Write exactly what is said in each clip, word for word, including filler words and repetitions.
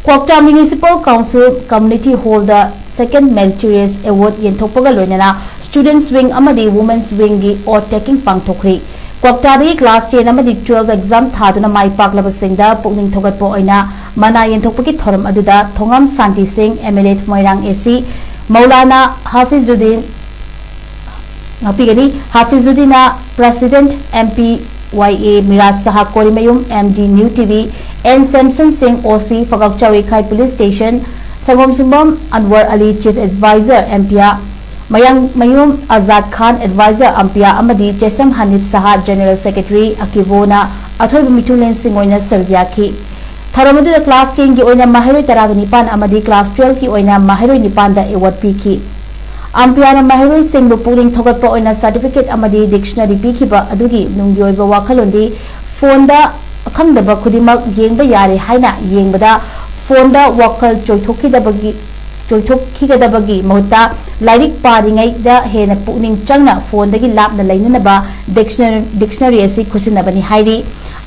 ꯀ꯭ꯋꯥꯛꯇꯥ Municipal Council Community Hall ꯗ Second Meritorious Award ꯌꯦꯟꯊꯣꯛꯄꯒ ꯂꯣꯏꯅꯅ Students Wing ꯑꯃꯗꯤ Women's Wing ꯒꯤ oath taking ꯄꯥꯡꯊꯣꯛꯈ꯭ꯔꯤ꯫ ꯀ꯭ꯋꯥꯛꯇꯥꯗꯒꯤ class ten ꯑꯃꯗꯤ twelve exam ꯊꯥꯗꯨꯅ ꯃꯥꯏ ꯄꯥꯛꯂꯕꯁꯤꯡꯗ ꯄꯨꯛꯅꯤꯡ ꯊꯧꯒꯠꯄ ꯑꯣꯏꯅ ꯃꯅꯥ ꯌꯦꯟꯊꯣꯛꯄꯒꯤ ꯊꯧꯔꯝ ꯑꯗꯨꯗ ꯊꯣꯉꯥꯝ ꯁꯥꯟꯇꯤ ꯁꯤꯡ, M L A Moirang A C, Maulana ꯍꯥꯐꯤꯖꯨꯗꯤꯟ, ꯉꯥꯛꯄꯤꯒꯅꯤ, ꯍꯥꯐꯤꯖꯨꯗꯤꯅ President, M P Y A Miraj Shah Korimayum, M D New T V, N Samson ꯁꯤꯡ, O C ꯐꯒꯛ ꯆꯥꯎꯔꯤꯈꯥꯏ Police Station, ꯁꯪꯒꯣꯝ ꯁꯨꯝꯕꯝ ꯑꯟꯋꯔ ꯑꯂꯤ, Chief Advisor, ꯑꯦꯝꯄꯤꯌꯥ, ꯃꯌꯥꯡꯃꯌꯨꯝ ꯑꯖꯥꯗ ꯈꯥꯟ, Advisor, ꯑꯝꯄꯤꯌꯥ, ꯑꯃꯗꯤ ꯆꯦꯁꯝ ꯍꯅꯤꯞ ꯁꯍꯥ, General Secretary, ꯑꯀꯤꯕꯣꯅ ꯑꯊꯣꯏꯕ ꯃꯤꯊꯨꯡꯂꯦꯟꯁꯤꯡ ꯑꯣꯏꯅ ꯁꯔꯨꯛ ꯌꯥꯈꯤ꯫ ꯊꯧꯔꯝ ꯑꯗꯨꯗ class ten ꯒꯤ ꯑꯣꯏꯅ ꯃꯍꯩꯔꯣꯏ ꯇꯔꯥꯒ ꯅꯤꯄꯥꯟ ꯑꯃꯗꯤ class twelve ꯀꯤ ꯑꯣꯏꯅ ꯃꯍꯩꯔꯣꯏ ꯅꯤꯄꯥꯟꯗ award ꯄꯤꯈꯤ꯫ ꯑꯝꯄꯤꯌꯥꯅ ꯃꯍꯩꯔꯣꯏꯁꯤꯡꯕꯨ ꯄꯨꯛꯅꯤꯡ ꯊꯧꯒꯠꯄ ꯑꯣꯏꯅ certificate ꯑꯃꯗꯤ dictionary ꯄꯤꯈꯤꯕ ꯑꯗꯨꯒꯤ ꯅꯨꯡꯒꯤ ꯑꯣꯏꯕ ꯋꯥꯈꯜꯂꯣꯟꯗꯤ ꯐꯣꯟꯗ ꯑꯈꯪꯗꯕ ꯈꯨꯗꯤꯡꯃꯛ ꯌꯦꯡꯕ ꯌꯥꯔꯦ ꯍꯥꯏꯅ ꯌꯦꯡꯕꯗ ꯐꯣꯟꯗ ꯋꯥꯈꯜ ꯆꯣꯏꯊꯣꯛꯈꯤꯗꯕꯒꯤ, ꯆꯣꯏꯊꯣꯛꯈꯤꯒꯗꯕꯒꯤ ꯃꯍꯨꯠꯇ ꯂꯥꯏꯔꯤꯛ ꯄꯥꯔꯤꯉꯩꯗ ꯍꯦꯟꯅ ꯄꯨꯛꯅꯤꯡ ꯆꯪꯅ ꯐꯣꯟꯗꯒꯤ ꯂꯥꯞꯅ ꯂꯩꯅꯅꯕ dictionary, dictionary ꯑꯁꯤ ꯈꯨꯠꯁꯤꯟꯅꯕꯅꯤ ꯍꯥꯏꯔꯤ꯫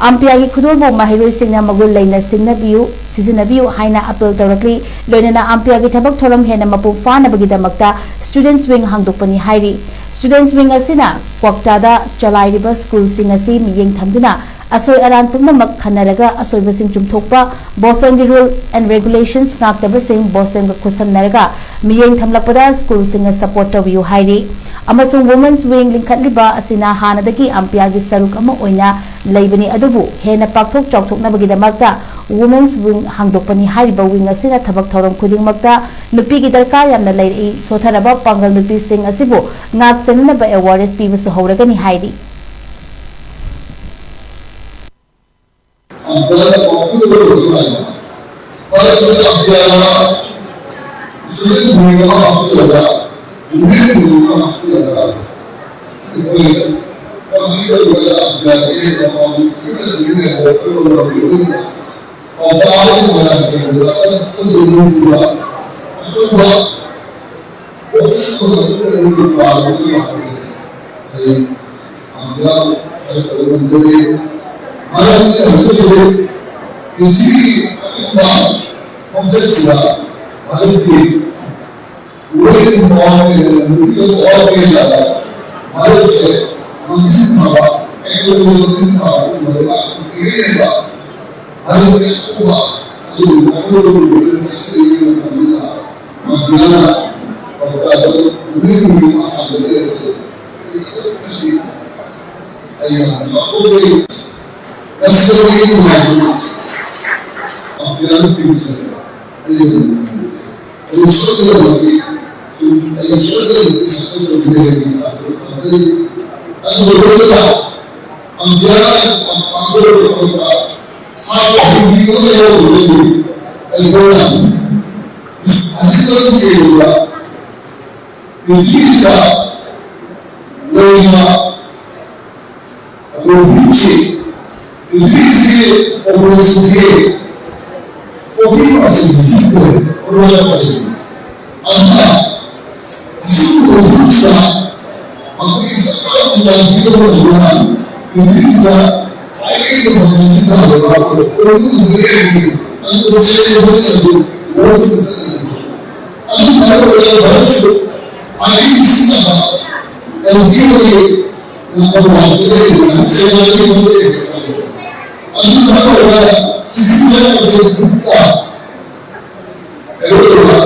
ꯑꯝꯄꯤꯌꯥꯒꯤ ꯈꯨꯗꯣꯜꯕꯨ ꯃꯍꯩꯔꯣꯏꯁꯤꯡꯅ ꯃꯒꯨꯟ ꯂꯩꯅ ꯁꯤꯡꯅꯕꯤꯌꯨ, ꯁꯤꯖꯤꯟꯅꯕꯤꯌꯨ ꯍꯥꯏꯅ appeal ꯇꯧꯔꯛꯂꯤ꯫ ꯂꯣꯏꯅꯅ ꯑꯝꯄꯤꯌꯥꯒꯤ ꯊꯕꯛ ꯊꯧꯔꯝ ꯍꯦꯟꯅ ꯃꯄꯨꯡ ꯐꯥꯅꯕꯒꯤꯗꯃꯛꯇ Students Wing ꯍꯥꯡꯗꯣꯛꯄꯅꯤ ꯍꯥꯏꯔꯤ꯫ Students Wing ꯑꯁꯤꯅ ꯀ꯭ꯋꯥꯛꯇꯥꯗ ꯆꯂꯥꯏꯔꯤꯕ ꯁ꯭ꯀꯨꯜꯁꯤꯡ ꯑꯁꯤ ꯃꯤꯠꯌꯦꯡ ꯊꯝꯗꯨꯅ ꯑꯁꯣꯏ ꯑꯔꯥꯟ ꯄꯨꯝꯅꯃꯛ ꯈꯟꯅꯔꯒ ꯑꯁꯣꯏꯕꯁꯤꯡ ꯆꯨꯝꯊꯣꯛꯄ, ꯕꯣꯁꯟꯒꯤ Rule and Regulations ꯉꯥꯛꯇꯕꯁꯤꯡ ꯕꯣꯁꯟꯒ ꯈꯨꯠꯁꯝꯅꯔꯒ ꯃꯤꯠꯌꯦꯡ ꯊꯝꯂꯛꯄꯗ ꯁ꯭ꯀꯨꯜꯁꯤꯡꯅ support ꯇꯧꯕꯤꯌꯨ ꯍꯥꯏꯔꯤ꯫ ꯑꯃꯁꯨꯡ Women's Wing ꯂꯤꯡꯈꯠꯂꯤꯕ ꯑꯁꯤꯅ ꯍꯥꯟꯅꯗꯒꯤ ꯑꯝꯄꯤꯌꯥꯒꯤ ꯁꯔꯨꯛ ꯑꯃ ꯑꯣꯏꯅ ꯂꯩꯕꯅꯤ, ꯑꯗꯨꯕꯨ ꯍꯦꯟꯅ ꯄꯥꯛꯊꯣꯛ ꯆꯥꯎꯊꯣꯛꯅꯕꯒꯤꯗꯃꯛꯇ Women's Wing ꯍꯥꯡꯗꯣꯛꯄꯅꯤ꯫ ꯍꯥꯏꯔꯤꯕ wing ꯑꯁꯤꯅ ꯊꯕꯛ ꯊꯧꯔꯝ ꯈꯨꯗꯤꯡꯃꯛꯇ ꯅꯨꯄꯤꯒꯤ ꯗꯔꯀꯥꯔ ꯌꯥꯝꯅ ꯂꯩꯔꯛꯏ꯫ ꯁꯣꯊꯔꯕ ꯄꯥꯡꯒꯜ ꯅꯨꯄꯤꯁꯤꯡ ꯑꯁꯤꯕꯨ ꯉꯥꯛ ꯁꯦꯟꯅꯅꯕ awareness ꯄꯤꯕꯁꯨ ꯍꯧꯔꯒꯅꯤ ꯍꯥꯏꯔꯤ꯫ ꯄ꯭ꯔꯤꯊꯤꯕꯤ ꯑꯄꯤꯛꯄ ꯈꯣꯡꯆꯠꯁꯤꯗ ꯃꯔꯨꯞꯀꯤ ꯋꯦꯜ ꯏꯟꯐꯣꯔꯝ ꯑꯣꯏꯅ ꯅꯨꯄꯤ ꯑꯣꯏꯅ ꯃꯔꯨꯞꯁꯦ ꯃꯥꯡꯖꯤꯟ ꯊꯥꯕ, ꯑꯦꯀꯥꯗꯃꯤꯗ ꯃꯥꯡꯖꯤꯟ ꯊꯥꯕ ꯃꯔꯨꯞ ꯂꯩꯕ ꯃꯔꯨꯞꯀꯤ ꯑꯊꯨꯕ ꯑꯗꯨꯒꯤ ꯋꯥꯈꯜꯂꯣꯟ ꯑꯣꯏꯅ ꯆꯠꯆꯔꯤꯕ ꯃꯇꯝꯁꯤꯗ ꯃꯥꯡꯖꯤꯟ ꯊꯥꯕ ꯅꯨꯄꯤ ꯃꯄꯥꯟꯗ ꯂꯩꯔꯤꯕꯁꯦ ꯑꯩ ꯌꯥꯝ ꯆꯥꯎꯊꯣꯛꯆꯩ꯫ ꯃꯁꯤꯗ ꯑꯩꯒꯤ ꯅꯨꯡꯉꯥꯏꯕ ꯑꯝꯕꯤꯌꯥꯅ ꯄꯤꯕꯁꯦ ꯑꯩꯅ ꯑꯗꯨꯝ ꯅꯨꯡꯉꯥꯏꯖꯩ꯫ ꯑꯩ ꯁꯣꯏꯗꯅꯃꯛꯀꯤ ꯁꯨꯝ ꯑꯩ ꯁꯣꯏꯗꯅꯃꯛꯀꯤ ꯁꯛꯁꯦꯁ ꯑꯣꯏꯒꯅꯤ ꯍꯥꯏꯕꯒꯤ ꯊꯥꯖꯕ ꯊꯝꯖꯩ꯫ ꯑꯗꯨꯒ ꯂꯣꯏꯅꯅ ꯑꯝꯕꯤꯌꯥꯅ ꯄꯥꯡꯊꯣꯛꯂꯤꯕ ꯊꯕꯛꯇ ꯁꯥꯇ꯭ꯔꯁꯤꯡꯒꯤ ꯑꯣꯏꯅ ꯌꯥꯎꯔꯤꯕ ꯑꯩꯈꯣꯏꯅ ꯍꯧꯖꯤꯛ ꯃꯇꯝꯒꯤ ꯑꯣꯏꯕ ꯄ꯭ꯔꯤꯊꯤꯕꯤꯁꯤꯗ ꯂꯩꯔꯤꯕ ꯑꯩꯈꯣꯏ ꯍꯧꯖꯤꯛꯁꯤ ꯄ꯭ꯔꯤꯊꯤꯕꯤꯁꯤꯒꯤ ꯄꯣꯄꯨꯂꯦꯁꯟꯁꯤ ꯐꯣꯔꯇꯤ ꯄꯥꯔꯁꯦꯟ ꯑꯣꯏꯔꯦ, ꯑꯣꯏꯔꯣꯏ ꯄꯥꯔꯁꯦꯟ꯫ ꯑꯗꯨꯅ ꯑꯁꯤꯒꯨꯝꯕ ꯍꯧꯖꯤꯛꯁꯤꯗ ꯑꯩꯈꯣꯏꯒꯤ ꯁꯔꯀꯥꯔꯒꯤ ꯂꯥꯟꯃꯤꯗꯧꯕ ꯂꯩꯕꯅ ꯄ꯭ꯔꯤꯊꯤꯕꯤꯁꯤꯗ ꯈ꯭ꯋꯥꯏꯗꯒꯤ ꯃꯃꯜ ꯆꯤꯡꯊꯕ ꯑꯩꯈꯣꯏ ꯑꯣꯏꯔꯣꯏꯗꯕ ꯂꯩꯔꯝꯃꯤ꯫ ꯑꯗꯨꯒ ꯁꯦꯜ ꯊꯣꯛꯅꯕ ꯃꯑꯣꯡꯁꯤꯡ ꯆꯠꯅꯕꯁꯨ ꯑꯗꯨ ꯃꯔꯨ ꯑꯣꯏꯅ ꯚꯥꯔꯠꯁꯨ ꯈ꯭ꯋꯥꯏꯗꯒꯤ ꯁꯤꯖꯤꯟꯅꯕ ꯑꯦꯜ ꯄꯤ ꯑꯣꯏ ꯅꯝꯕꯔ ꯋꯥꯟꯗ ꯂꯩꯔꯤꯕ ꯁꯦꯜ ꯑꯅꯤ ꯐꯥꯎꯕ ꯂꯩꯔꯤꯕ ꯑꯗꯨꯅ ꯃꯔꯨ ꯑꯣꯏꯅ ꯁꯤꯖꯤꯟꯅꯕꯁꯦ ꯒ꯭ꯔꯨꯞꯇ ꯑꯩꯈꯣꯏꯅ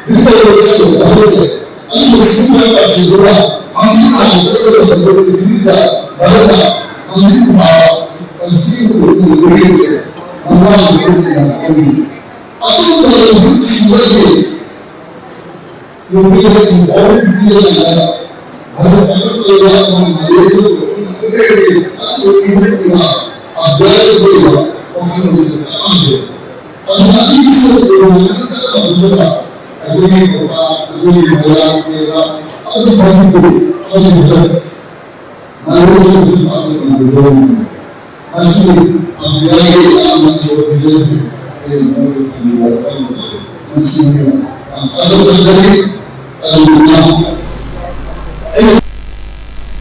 ꯒ꯭ꯔꯨꯞ ꯑꯣꯏꯕ ꯁꯦꯜ ꯑꯃꯁꯦ ꯑꯗꯨꯒ ꯁꯤꯖꯤꯟꯅꯕ ꯁꯤꯡꯗꯨꯅ ꯃꯥꯡꯖꯤꯜ ꯊꯥꯕ ꯆꯠꯀꯗꯕ ꯄ꯭ꯔꯤꯊꯤꯕꯤꯗ ꯃꯔꯝꯅ ꯃꯥꯡꯖꯤꯜ ꯊꯥꯕ ꯄꯟꯊꯤ ꯑꯃꯈꯛ ꯑꯣꯏꯕ ꯂꯩꯕꯁꯦ ꯃꯃꯥꯡꯒꯤ ꯒ꯭ꯔꯨꯞꯅ ꯌꯥꯝ ꯈꯪꯅꯤꯡꯉꯤ꯫ ꯑꯗꯨꯒꯨꯝꯕ ꯒ꯭ꯔꯨꯞꯁꯤꯡꯗꯨꯗꯒꯤ ꯅꯨꯄꯤꯗ empowerment ꯄꯤꯔꯀꯥꯟꯗ ꯃꯗꯨ ꯄꯥꯏꯈꯠꯄ ꯌꯥꯕ ꯃꯥꯏꯀꯩꯗ ꯑꯗꯨꯒ ꯏꯃꯨꯡꯒꯤ ꯑꯗꯨꯒ ꯏꯃꯨꯡꯒꯤ ꯑꯗꯨꯒ ꯋꯥꯈꯜꯂꯣꯟꯁꯤꯡ ꯆꯥꯎꯍꯟꯕ꯫ ꯑꯗꯨꯅ ꯑꯅꯤꯁꯨ ꯇꯣꯉꯥꯟꯅ ꯆꯠꯂꯝꯕꯗꯨꯗ ꯑꯩꯈꯣꯏꯒꯤ ꯄꯄꯥ, ꯑꯩꯈꯣꯏꯒꯤ ꯃꯣꯏꯔꯥꯡ ꯂꯩꯕ ꯑꯗꯨꯝ ꯃꯅꯤꯄꯨꯔ ꯈꯪꯗ꯭ꯔꯦ꯫ ꯃꯔꯨꯞꯁꯨ ꯍꯧꯖꯤꯛ ꯄꯥꯛꯇ ꯎꯕ ꯌꯥꯎꯔꯝꯃꯤ꯫ ꯃꯁꯤ ꯑꯝꯕꯤꯌꯥꯒꯤ ꯌꯥꯝꯅ ꯊꯣꯏꯕ ꯄꯤꯖꯕꯁꯦ ꯑꯩ ꯃꯉꯣꯟꯗ ꯊꯝꯕꯤꯕ ꯋꯥꯐꯝ ꯑꯃꯁꯨ ꯃꯁꯤꯅ ꯌꯥꯝ ꯊꯥꯒꯠꯄ ꯂꯩ꯫ ꯑꯗꯨꯅ ꯑꯩ